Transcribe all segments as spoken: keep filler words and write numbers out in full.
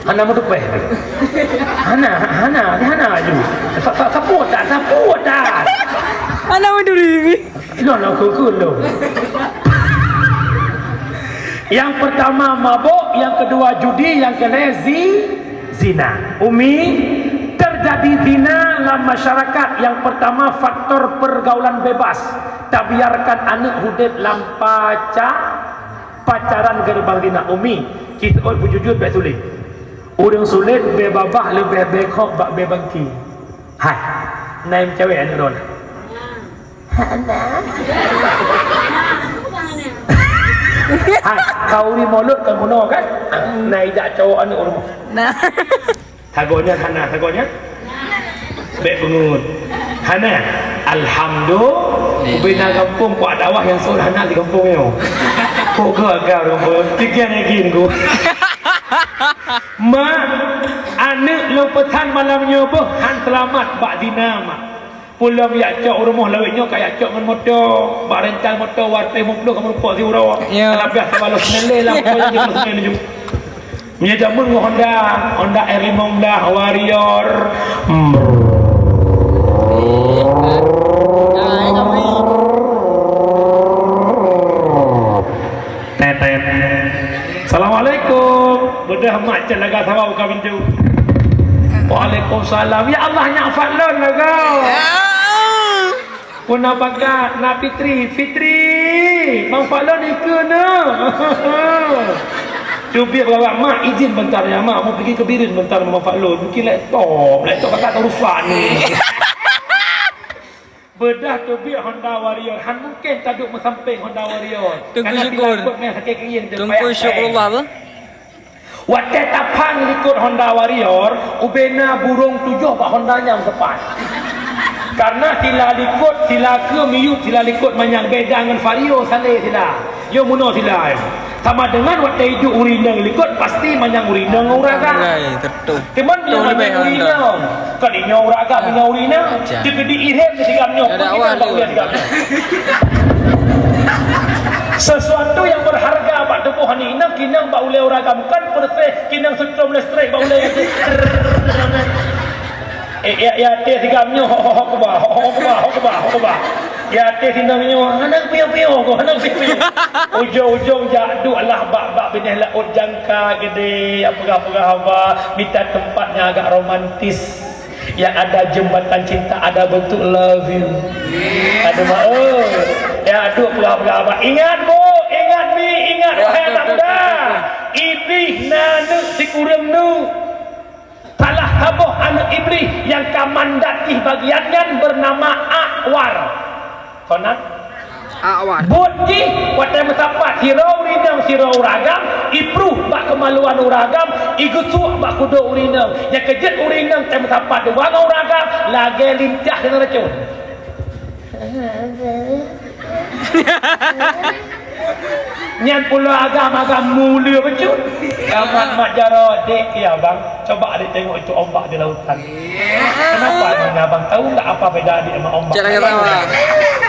Hana meutupeh. Hana, hana, hana laju. Sa-, sa-, sapeue that, sapeue that. Hana meuturi. Lôn, lôn, keu, keu, lôn. Yang pertama mabuk, yang kedua judi, yang ketiga zi-, zina. Umi, terjadi zina lam masyarakat, yang pertama faktor pergaulan bebas. Tabiarkan aneuk udeb lam paca-, pacaran gerbang zina. Umi, kiseuôt beujujur bèk sulet. Ureueng sulet bèe babah leubeh bèe khok bak bèe bangke. Hai, na nyang meucawèe aneuk droeneuh? Hana. Hai, kau ri mulod kan bunoe kan? Na ijak cowok aneuk ureueng. Nah. Sagoe nyan hana, sagoe nyan? Bèk beungeut. Hana. Alhamdulillah. Ubena gampông kuat dakwah nyang seuôt hana di gampông nyoe. Kok geuh agam gampông? Tiga lagi nunggu. Mak, aneuk lôn peusan malam nyoe beuh han seulamat bak zina, Mak. Peue lom yak cok u rumoh lawét nyoe ka yak cok ngon moto. Bak rental moto, warteh limong ploh ka meureumpok siuroe. Ya. Ka leubeh sabalot senen lé lam moto nyoe, senen laju. Meunyoe jameun ngon Honda, Honda R lima belas Warrior. Tetet. Assalamualaikum. Beudôh mak cit lagak sawa buka pintu. Waalaikumsalam. Ya Allah, nyak Fadlon lagak. Puna bagat, na Fitri, Fitri, Mang Fadlon ikeu na. Teubiet bak mak, izin bentar ya mak, mau pergi ke Bireuen bentar Mang Fadlon. Mungkin laptop, laptop kakak tak rusak ni. Beudôh teubiet Honda Warrior, han mungken taduek meusampéng Honda Warrior. Teungku Syukur. Karena sila kot meh sakét keuieng teuh. Teungku payah Syukurullah payah. Apa? Watèe taphang likot Honda Warrior, ubena burông tujoh bak Honda nyan teupat. Karena sila likot, sila keu miyueb, sila likot manyang beda ngon Vario salé sila. Yo meunoe sila. Sama dengan watèe iduek ureueng inong likot, pasti manyang ureueng inong ureueng agam. Teuma meunyoe manyang ureueng inong, kan inong ureueng agam, inong ureueng inong. Teukeudi irem di sigam nyoe, peukinong bak ulèe sigam nyoe. Sesuatu yang berharga bak tuboh aneuk inong, kinong bak ulèe ureueng agam, kan peureuséh kinong seutrom listrik bak ulèe. Eh, ya, ya, teh sigam nyoe, ho, ho, ho, keuba, ho, ho, keuba, ho, keuba, ho, keuba. Ya, teh sinong nyoe, hana piôh-piôh ko, hana piôh-piôh. Ujong-ujong jak duek lah bak, bak binéh laôt jangka gede, peugah-peugah haba, mita teumpat nyang agak romantis. Yang ada jembatan cinta, ada bentuk love you. Aduh, mak, oh. Ya, duek peugah-peugah haba. Ingat, Bu, ingat, Mi, ingat, wahai anak muda. Iblih na neuk sikureueng neuk. Salah saboh aneuk Iblih nyang ka mandat jih bagian nyan beunama Akwar. Kon na? Akwar. Buet jih watèe meusapat sidroe ureueng inong sidroe ureueng agam, ipruh bak keumaluan ureueng agam, igeusuek bak kudok ureueng inong. Nyang keu jeuet ureueng inong watèe meusapat dua ngon ureueng agam, lagèe lintah deungon racun. Nyan pulo agam-agam mulia bacut. Kamat mak jaroe, dek, ya abang, coba adek tengok itu ombak di lautan. Kenapa emangnya abang? Tahu nggak apa beda adek sama ombak? Cak lagi tahu lah.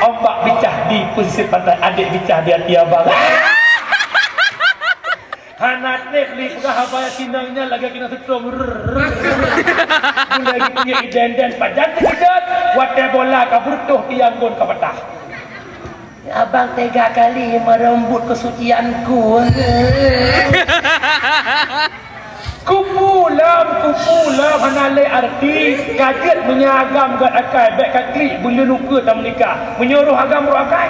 Ombak bicah di pesisir pantai, adek bicah di hati abang. Hana trép lé peugah haba sinong nyan lagèe keunan seutrom. Rrrr. Mulai geutiek idenden pajan teukeudot, watèe bola ka beureutoh tiang gon ka patah. Abang tega kali merembut kesucianku. Kupu lom, kupu lom hana lé arti. Ka jeuet meunyoe agam gèt akai, bèk ka klik buleuen ukeue tameunikah. Meunyoe roh agam roh akai.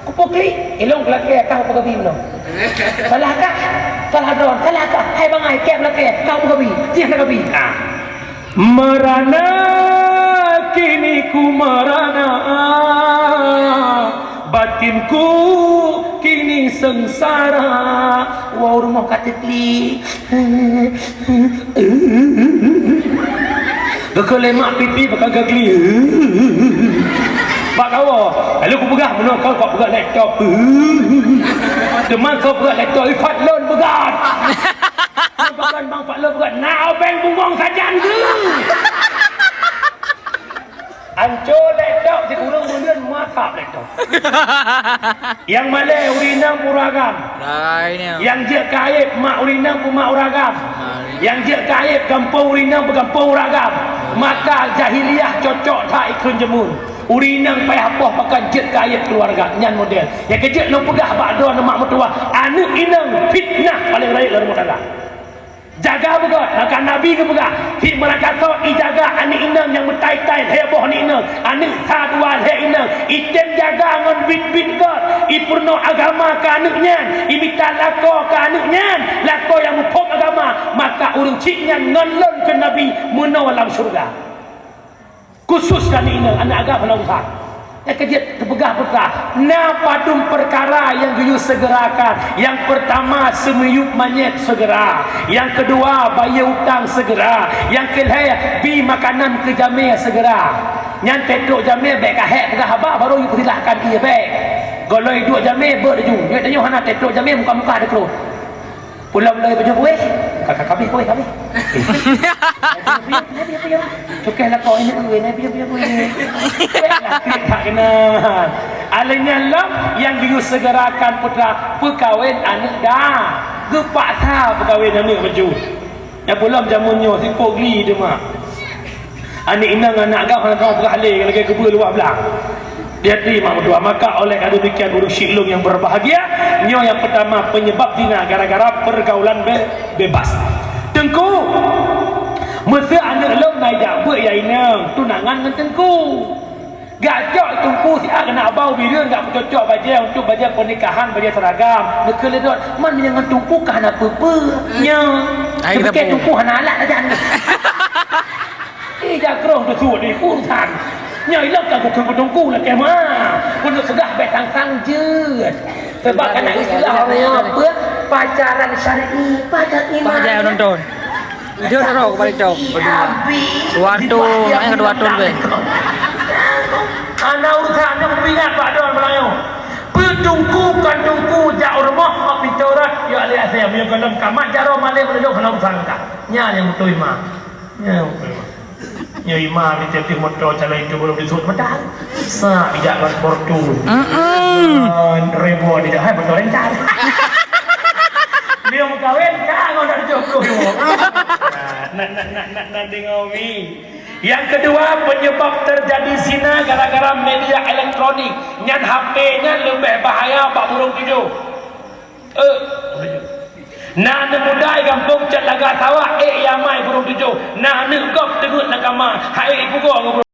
Kupu klik, ilong peulakèe kah peugah bi meunoe. Salah kah? Salah droen, salah kah? Hai bangai, kèe peulakèe, kah peugah bi. Jih na kabi. Ah. Merana kini ku merana, batinku kini sengsara. Wow, rumoh ka teuklik. Geukheun lé mak pipi bak gagli. Bak kawoe. Lalu kupeugah, meunoe kau kok peugah laptop. Teuma kau peugah laptop, i Fadlon peugah. Bukan Bang Fadlon peugah, na obeng bungong sajan tu. Ancô laptop sikureueng buleuen muasab laptop. Nyang malèe ureueng inong pura agam. Nyang jeuet keu aéb mak ureueng inong peumak ureueng agam. Nyang jeuet keu aéb gampông ureueng inong peugampông ureueng agam. Maka jahiliyah cocok that ikheun jameun. Ureueng inong payah poh pakon jeuet keu aéb keuluwarga. Nyan model. Nyang keu jeuet lôn peugah bak droeneuh mak meutuwah, aneuk inong fitnah paleng rayeuk lam rumoh tangga. Jaga beugöt, maka Nabi geupeugah, "Fik meurakasoe ijaga aneuk inong nyang meutai-tai lhèe boh aneuk inong, aneuk sa dua lhèe inong, item jaga ngon bit-bit göt, ipeurunoe agama keu aneuk nyan, imita lakoe keu aneuk nyan, lakoe nyang muphom agama, maka ureueng chik nyan ngon lôn," kheun Nabi, "meunoe lam syeuruga." Khusus keu aneuk inong, aneuk agam hana urusan. Nyang keu jeuet teupeugah peue, na padum peukara nyang geuyue seugerakan. Nyang peurtama, seumiyueb manyét seugera. Nyang keudua, bayeue utang seugera. Nyang keulhèe, bi makanan keu jamé seugera. Nyan teutrok jamé bèk ka hék peugah haba, barô yue peusilahkan ie bèk. Gohlom duek jamé beuet laju. Nyoe tanyoe hana teutrok jamé muka-muka deuh. Pulang dari baju kueh, kakak kami kueh kami. Cukai lakoe ini kueh, nabi baju kueh. Kueh lah, kueh tak kena. Alèh nyan lom nyang geuyue seugerakan putra peukawen aneuk dah. Geupaksa peukawen aneuk maju. Nyang pulang jameun nyoe sipok gli teuma. Aneuk inong aneuk agam hana teupeugah lé lagèe keubeue luwah blang. Di hati mak meutuwah, maka oleh ka demikian ureueng syik lôn nyang berbahagia, nyoe nyang peutama penyebab zina gara-gara pergaulan be-, bebas. Teungku, meuseu aneuk lôn na jak beuet ya inong, tunangan ngon teungku. Gak cok teungku siat keunak bau bireuen gak peucocok bajèe untuk bajèe pernikahan, bajèe seragam. Neukheun lé droe, man meunyoe ngon teungku ka hana peue-peue. Nyoe. Ai, teupike teungku hana alat aja. Ih, jagroe teusuet di urusan. Nyoe ilok ka kukheun keu teungku lakèe ma. Keuneuk peugah bèk sang-sang jeuet. Sebab kana istilah orang apa? Pacaran syar'i, pacaran iman. Pakai nonton. Dia dah tahu kembali tahu. Dua tu, eh, dua tu lebih. Ana urusan nyang pingat bak droe meulayeue. Peue teungku kon teungku jak u rumoh bak pintoe rot, ya lé asèe, meunyoe gohlom kamat jaroe malèe meulayeue hana urusan ka. Nyan nyang beutôi ma. Nyan nyang beutôi ma. Nyoe ima di tiep moto calon itu belum disebut medal. Sa bijak ngon Fortune. Heeh. Rebo di dah moto rencar. Dia meukawen ka ngon dah tujuh puluh. Nah, nah, nah, nah, nah, nah, dengar mi. Yang kedua, penyebab terjadi zina gara-gara media elektronik. Nyan H P nyan leubeh bahaya bak burung tujoh. Eh, na aneuk muda i gampông cot laga sawah, ék i amai burung tujoh. Na aneuk gob teungeut nakama, hai i pugoe ngon